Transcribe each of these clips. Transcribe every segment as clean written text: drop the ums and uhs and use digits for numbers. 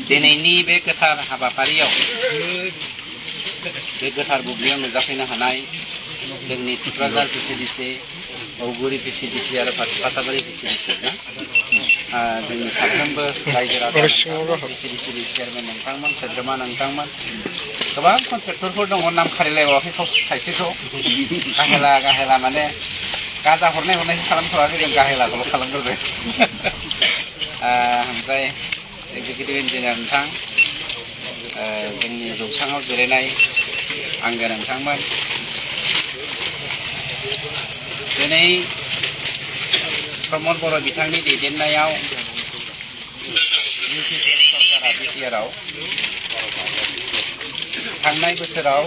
दिनैनि बे गोथार हाबाफारियाव बे गोथार बुब्लियाव नुजाफैनो हानाय जोंनि क'क्राझार भिसिडिसि औगुरि भिसिडिसि आरो पाटाबारि भिसिडिसि जोंनि साफ्रोमबो रायजो राजा भिसिडिसिनि चेयारमेन नोंथांमोन सोद्रोमा नोंथांमोन गोबां कन्ट्रेक्टरफोर दङ नाम खारिलायबावाखै खायसेखौ गाहेला माने गाजा हरनायखौ खालामथ'वाखै जों गाहेलाखौल' खालामग्रोबाय ओमफ्राय एक्जिकिउटिभ इन्जिनियार नोंथां जोंनि जौसाङाव जिरायनाय आंगो नोंथांमोन दिनै प्रमद बर' बिथांनि दैदेननायाव सरकारा बिटिआरआव थांनाय बोसोराव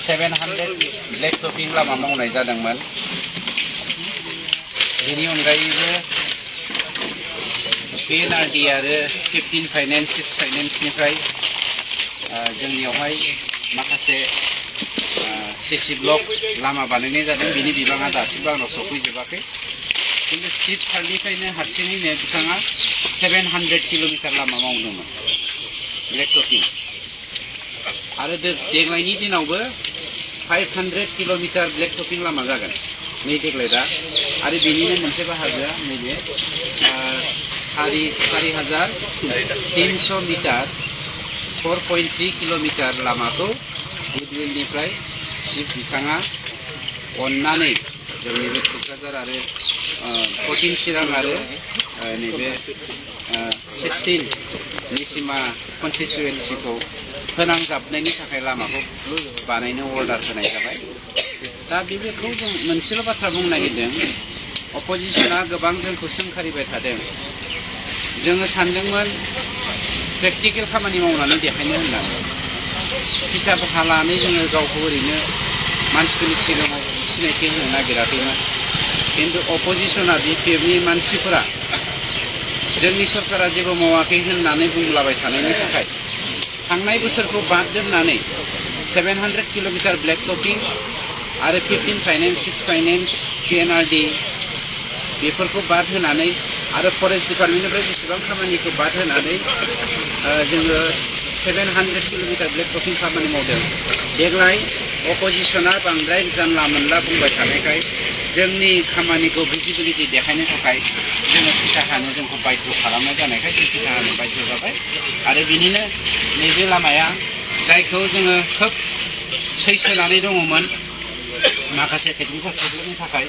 700 ब्लेक टपिं लामा मावनाय जादोंमोन बेनि अनगायैबो PNRD आरो 15 फाइनेन्स 6 फाइनेन्सनिफ्राय जोंनियावहाय माखासे सीसी ब्लक लामा बानायनाय जादों बिनि बिबाङा दासिमबो आंनाव सफैजोबाखै किन्तु चिफ सारनिफ्रायनो हारसिङैनो बिथाङा 700 किल'मिटार लामा मावदोंमोन ब्लेक टपिं आरो देग्लायनि दिनावबो 500 किल'मिटार ब्लेक टपिं लामा जागोन नै देग्लाय दा आरो बेनिनो मोनसे बाहागोआ नैबे 4,300 मिटार 4.3 किल'मिटार लामाखौ गुडविलनिफ्राय चिफ बिथाङा अननानै जोंनि बे क'क्राझार आरो 14 चिरां आरो नैबे 16 निसिमा कन्स्टिटुवेन्सिखौ फोनांजाबनायनि थाखाय लामाखौ बानायनो अर्डार होनाय जाबाय दा बेखौ जों मोनसेल' बाथ्रा बुंनो नागिरदों अपोजिसना गोबां जोंखौ सोंखारिबाय थादों जोङो सानदोंमोन प्रेक्टिकेल खामानि मावनानै देखायनो होननानै खिताब हालानै जोङो गावखौ ओरैनो मानसिफोरनि सिगाङाव सिनायथि होनो नागिराखैमोन किन्तु अपोजिसना बिपिएफनि मानसिफोरा जोंनि सरकारा जेबो मावाखै होननानै बुंलाबाय थानायनि थाखाय थांनाय बोसोरखौ बाद दोननानै 700 किल'मिटार ब्लेक टपिं आरो 15 फाइनेन्स 6 फाइनेन्स PNRD बेफोरखौ बाद होनानै आरो फरेस्ट डिपार्टमेन्टनिफ्राय जेसेबां खामानिखौ बाद होनानै जोङो 700 किल'मिटार ब्लेक टपिं खामानि मावदों देग्लाय अपोजिसना बांद्राय जानला मोनला बुंबाय थानायखाय जोंनि खामानिखौ भिजिबिलिटि देखायनो थाखाय जोङो फिथा हानो जोंखौ बाध्य खालामनाय जानायखाय जों फिथा हानो बाध्य जाबाय आरो बिनिनो नैबे लामाया जायखौ जोङो खोब सैसोनानै दङमोन माखासे टेकनिकेल प्रब्लेमनि थाखाय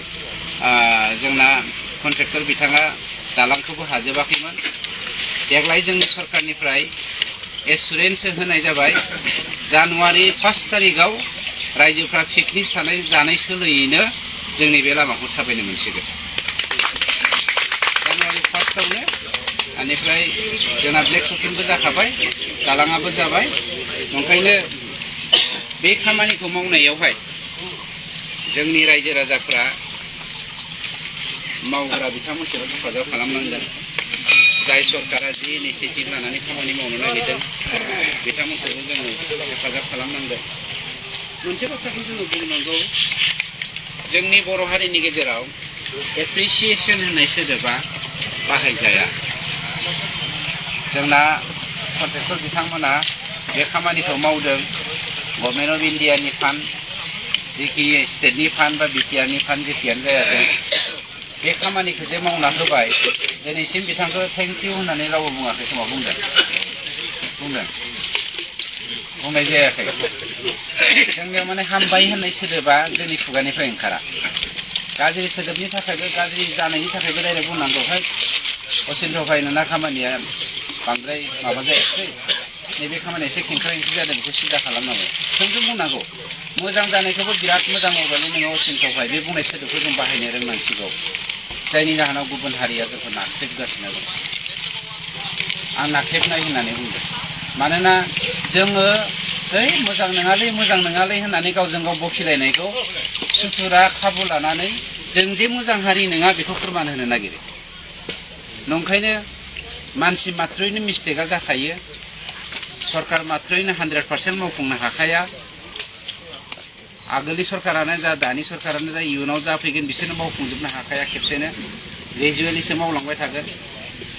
जोंना कन्ट्रेक्टर बिथाङा दालांखौबो हाजोबाखैमोन देग्लाय जोंनि सरकारनिफ्राय एसुरेन्स होनाय जाबाय जानुवारि 1 तारिखआव रायजोफ्रा पिकनिक जानाय सोलोयैनो जोंनि बे लामाखौ थाबायनो मोनसिगोन जानुवारि 1आवनो बेनिफ्राय जोंना ब्लेक टपिंबो जाखाबाय दालाङाबो जाबाय ओंखायनो बे खामानिखौ मावनायावहाय जोंनि रायजो राजाफ्रा मावग्रा बिथांमोनखौ हेफाजाब खालामनांगोन जाय सरकारा जि इनिसिएटिभ लानानै खामानि मावनो नागिरदों बिथांमोनखौबो जोङो हेफाजाब खालामनांगोन मोनसे बाथ्राखौ जोङो बुंनांगौ जोंनि बर' हारिनि गेजेराव एप्रिसिएशन होननाय सोदोबा बाहायजाया जोंना कन्ट्रेक्टर बिथांमोना बे खामानिखौ मावदों गभर्नमेन्ट अफ इन्डियानि फान्ड जेखि स्टेटनि फान्ड बा बिटिआरनि फान्ड जेखियानो जायाथों बे खामानिखौ जे मावना होबाय दिनैसिम बिथांखौ थेंक इउ होननानै रावबो बुङाखै समाव बुंनाय जायाखै जोंनियाव माने हामबाय होननाय सोदोबा जोंनि खुगानिफ्राय ओंखारा गाज्रि सोदोबनि थाखायबो गाज्रि जानायनि थाखायबो डाइरेक्ट बुंनांगौहाय असिन्थ' भाई नोंना खामानिया बांद्राय माबा जायाखै नैबे खामानिया एसे खेंख्रा खेंख्रि जादों बेखौ सिदा खालामनांगौ थोंजों बुंनांगौ मोजां जानायखौबो बिराद मोजां मावबाय नोङो असिन्थ' भाई बे बुंनाय सोदोबखौ जों बाहायनो रोंनांसिगौ जायनि जाहोनाव गुबुन हारिया जोंखौ नाख्रेबगासिनो दं आं नाख्रेबनाय होननानै बुंदों मानोना जोङो मोजां नङालै होननानै गावजों गाव बखिलायनायखौ सुथुरा खाबु लानानै जों जे मोजां हारि नङा बेखौ फोरमान होनो नागिरो नंखायनो मानसि मात्रैनो मिस्टेकआ जाखायो सरकार मात्रैनो 100% मावफुंनो हाखाया आगोलनि सरकारानो जा दानि सरकारानो जा इयुनाव जाफैगोन बिसोरनो मावफुंजोबनो हाखाया खेबसेनो ग्रेजुवेलिसो मावलांबाय थागोन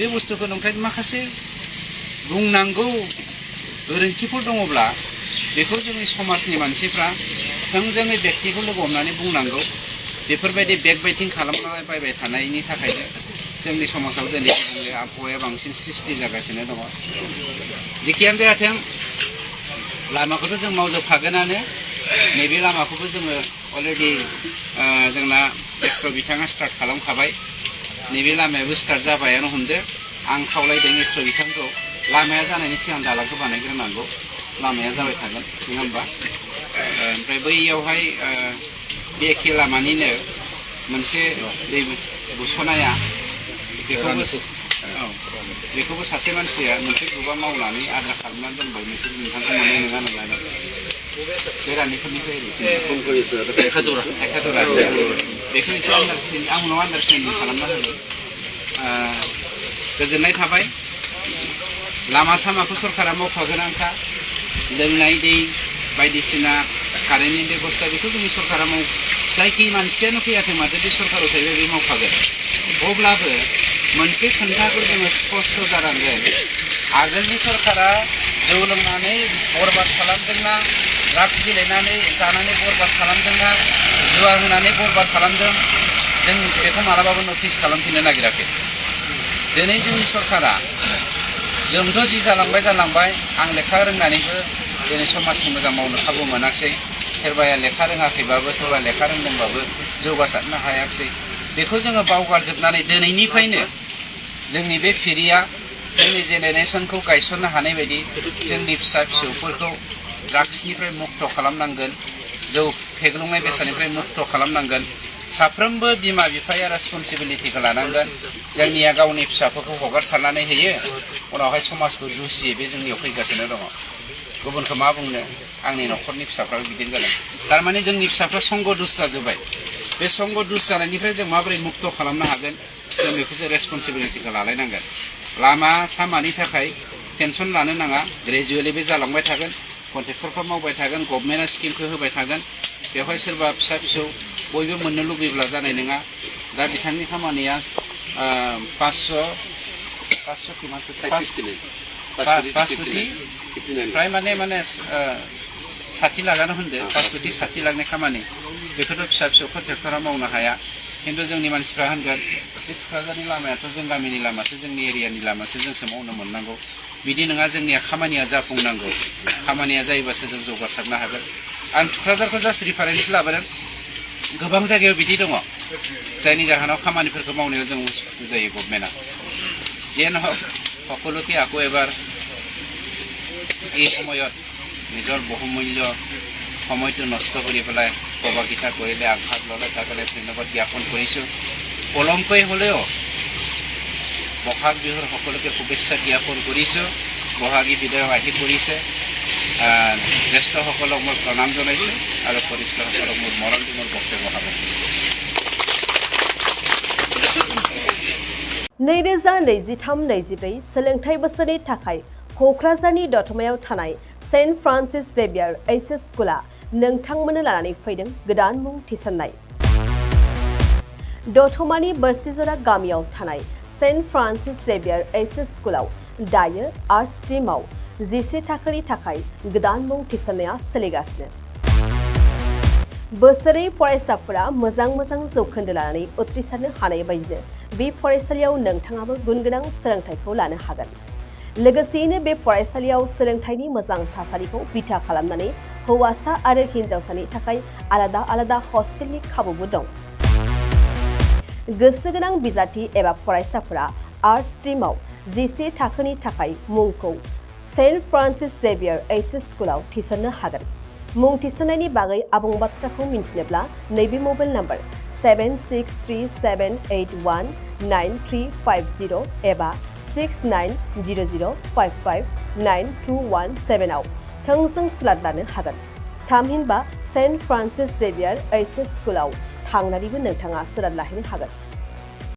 बे बुस्थुखौ नंखाय माखासे बुंनांगौ गोरोन्थिफोर दङब्ला बेखौ जोंनि समाजनि मानसिफ्रा थोंजोङै व्यक्तिखौ लोगो हमनानै बुंनांगौ बेफोरबायदि बेकबाइटिं खालामलाबायबाय थानायनि थाखायनो जोंनि समाजाव दिनै गुबुंले आबहावाया बांसिन सृष्टि जागासिनो दङ जेखियानो जायाथों लामाखौथ' जों मावजोबखागोनानो नैबे लामाखौबो जोङो अलरेडि जोंना एस्ट्र बिथाङा स्टार्ट खालामखाबाय नैबे लामायाबो स्टार्ट जाबायानो हमदो आं खावलायदों एस्ट्र बिथांखौ लामाया जानायनि सिगां दालांखौ बानायग्रोनांगौ लामाया जाबाय थागोन नङा होमबा ओमफ्राय बैयावहाय बे एखे लामानिनो मोनसे दै बुस'नाया बेखौबो सासे मानसिया मोनसे ग्रुपा मावनानै आद्रा खालामनानै दोनबाय नोंसोर नोंथांखौ मोननाय नङा नंलाय बेरानिफोरनिफ्राय थाइखाजरा बेखौ एसे आं उनाव आन्डारस्टेन्डिं खालामना होगोन गोजोननाय थाबाय लामा सामाखौ सरकारा मावखागोनानोखा लोंनाय दै बायदिसिना कारेन्टनि बेबस्था बेखौ जोंनि सरकारा जायखि मानसियानो फैयाथों माथो बे सरकाराव थायोबा बे मावखागोन अब्लाबो मोनसे खोन्थाखौ जोङो स्पष्ट जानांगोन आगोलनि सरकारा जौ लोंनानै बरबाद खालामदोंना ड्राग्स गेलेनानै जानानै बरबाद खालामदोंना जुवा होनानै बरबाद खालामदों जों बेखौ मालाबाबो नटिस खालामफिननो नागिराखै दिनै जोंनि सरकारा जोंथ' जि जालांबाय आं लेखा रोंनानैबो दिनै समाजनि मोजां मावनो खाबु मोनाखिसै सोरबाया लेखा रोङाखैबाबो सोरबा लेखा रोंदोंबाबो जौगासारनो हायाखिसै बेखौ जोङो बावगारजोबनानै दिनैनिफ्रायनो जोंनि बे फिरिया जोंनि जेनेरेसनखौ गायसननो हानाय बायदि जोंनि फिसा फिसौफोरखौ ड्राग्सनिफ्राय मुक्त खालामनांगोन जौ फेग्लुंनाय बेसादनिफ्राय मुक्त खालामनांगोन साफ्रोमबो बिमा बिफाया रेसपन्सिबिलिटिखौ लानांगोन जोंनिया गावनि फिसाफोरखौ हगारसारनानै होयो उनावहाय समाजखौ दुसियो बे जोंनियाव फैगासिनो दङ गुबुनखौ मा बुंनो आंनि न'खरनि फिसाफ्राबो बिदिनो जादों थारमाने जोंनि फिसाफ्रा संग दुस जाजोब्बाय बे संग दुस जानायनिफ्राय जों माबोरै मुक्त खालामनो हागोन जों बेखौसो रेसपन्सिबिलिटिखौ लालायनांगोन लामा सामानि थाखाय टेनसन लानो नाङा ग्रेजुवेलि बे जालांबाय थागोन कन्ट्रेक्टरफ्रा मावबाय थागोन गभर्नमेन्टआ स्किमखौ होबाय थागोन बेवहाय सोरबा फिसा फिसौ बयबो मोननो लुबैब्ला जानाय नङा दा बिथांनि खामानिया 500 प्राय माने 60 लाखआनो होनदो 5 कोटि 60 लाखनि खामानि बेखौथ' फिसा फिसौ कन्ट्रेक्टरा मावनो हाया खिन्थु जोंनि मानसिफ्रा होनगोन बे क'क्राझारनि लामायाथ' जों गामिनि लामासो जोंनि एरियानि लामासो जोंसो मावनो मोननांगौ बिदि नङा जोंनिया खामानिया जाफुंनांगौ खामानिया जायोबासो जों जौगासारनो हागोन आं क'क्राझारखौ जास्ट रिफारेन्स लाबोदों गोबां जायगायाव बिदि दङ जायनि जाहोनाव खामानिफोरखौ मावनायाव जों उसुखुथु जायो गभर्नमेन्टआ जियानो हक সকলোকে আকৌ এবাৰ এই সময়ত নিজৰ বহুমূল্য সময়টো নষ্ট কৰি পেলাই সহযোগিতা কৰিলে আগভাগ ল'লে তাৰ কাৰণে ধন্যবাদ জ্ঞাপন কৰিছোঁ পলমকৈ হ'লেও বহাগ বিহুৰ সকলোকে শুভেচ্ছা জ্ঞাপন কৰিছোঁ বহাগী বিদায় আহি পৰিছে জ্যেষ্ঠসকলক মই প্ৰণাম জনাইছোঁ আৰু কনিষ্ঠসকলক মোৰ মৰম দি মোৰ বক্তব্য সামৰণি কৰিছোঁ 2023-24 सोलोंथाइ बोसोरनि थाखाय क'क्राझारनि दतमायाव थानाय सेन्ट फ्रान्सिस जेभियार एचएस स्कुला नोंथांमोननो लानानै फैदों गोदान मुं थिसननाय दतमानि बोरसिजरा गामियाव थानाय सेन्ट फ्रान्सिस जेभियार एचएस स्कुलाव दायो आर्ट स्ट्रीमाव 11 थाखोनि थाखाय गोदान मुं थिसननाया सोलिगासिनो बोसोरै फरायसाफोरा मोजां जौखोन्दो लानानै उथ्रिसारनो हानाय बायदिनो बे फरायसालियाव नोंथाङाबो गुनगोनां सोलोंथाइखौ लानो हागोन लोगोसेयैनो बे फरायसालियाव सोलोंथाइनि मोजां थासारिखौ बिथा खालामनानै हौवासा आरो हिन्जावसानि थाखाय आलादा हस्टेलनि खाबुबो दं गोसो गोनां बिजाथि एबा फरायसाफोरा आर्ट स्ट्रीमाव 11 थाखोनि थाखाय मुंखौ सेन्ट फ्रान्सिस जेभियार एचएस स्कुलाव थिसननो हागोन मुं थिसननायनि बागै आबुं बाथ्राखौ मिन्थिनोब्ला नैबे मबाइल नम्बर 7637819350 एबा 6900559217 आव थोंजों सुलाद लानो हागोन थामहिनबा सेन्ट फ्रान्सिस जेभियार एचएस स्कुलाव थांनानैबो नोंथाङा सुलाद लाहैनो हागोन